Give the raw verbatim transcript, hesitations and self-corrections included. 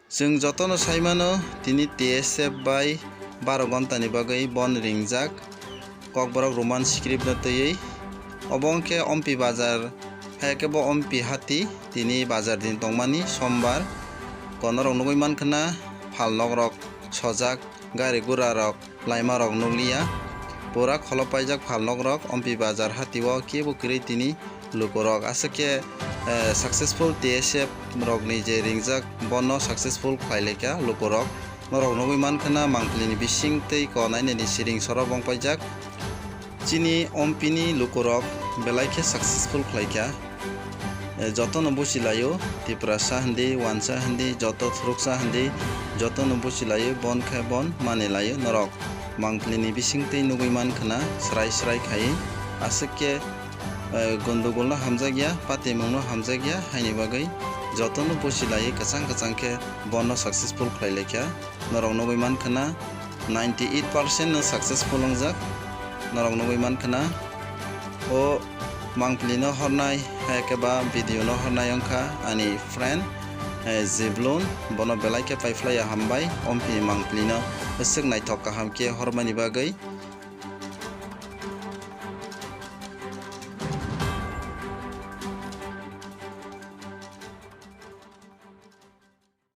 Chwng jotono saimano, tini T S F bai baro gontani bagwi bon ringjak, Kokborok Roman script no twiwi. Obo wngkhe Ompi bazar, hai khe bo Ompi hati, tini bazar din tongmani sombar. Konorok nugwi mankha na, phalnokrok sojak, gari gura rok, laima rok nukliya. Pura kholo paijak phalnokrok, Ompi bazar hatio kebo kwrwi tini lukurok. Aswk khe, eh, successful T S F rokni je ringjak, bono successful khlai laikha lukurok. Norok nugwi mankha na, mangpili ni bising tei ko nainani siring soro bong paijak. Chini Ompi ni lukurok belai khe successful khlaikha. Eh, jotono buchi laio, Tiprasa hindi, Wansa hindi, joto thuruksa hindi, jotono buchi laio, bon khe bon mani laio norok. Mangpili ni bising tei nugwi mankha na, srai srai khai. Aswk khe, eh, gondogol no hamjakya, patimung no hamjakya, haini bagwi jotono buchi laio, kwchang kwchang khe bono successful khlai laikha. Norok nugwi mankha na, ninety eight percent no successful wngjak. Norok nugwi mankha na, o mangpili no hornai, hai khe ba video no hornai wngkha ani friend, eh, Ziblun, bono belai khe paiphlaiya hambai, Ompi ni mangpili no swk naithok kaham khe hormani bagwi.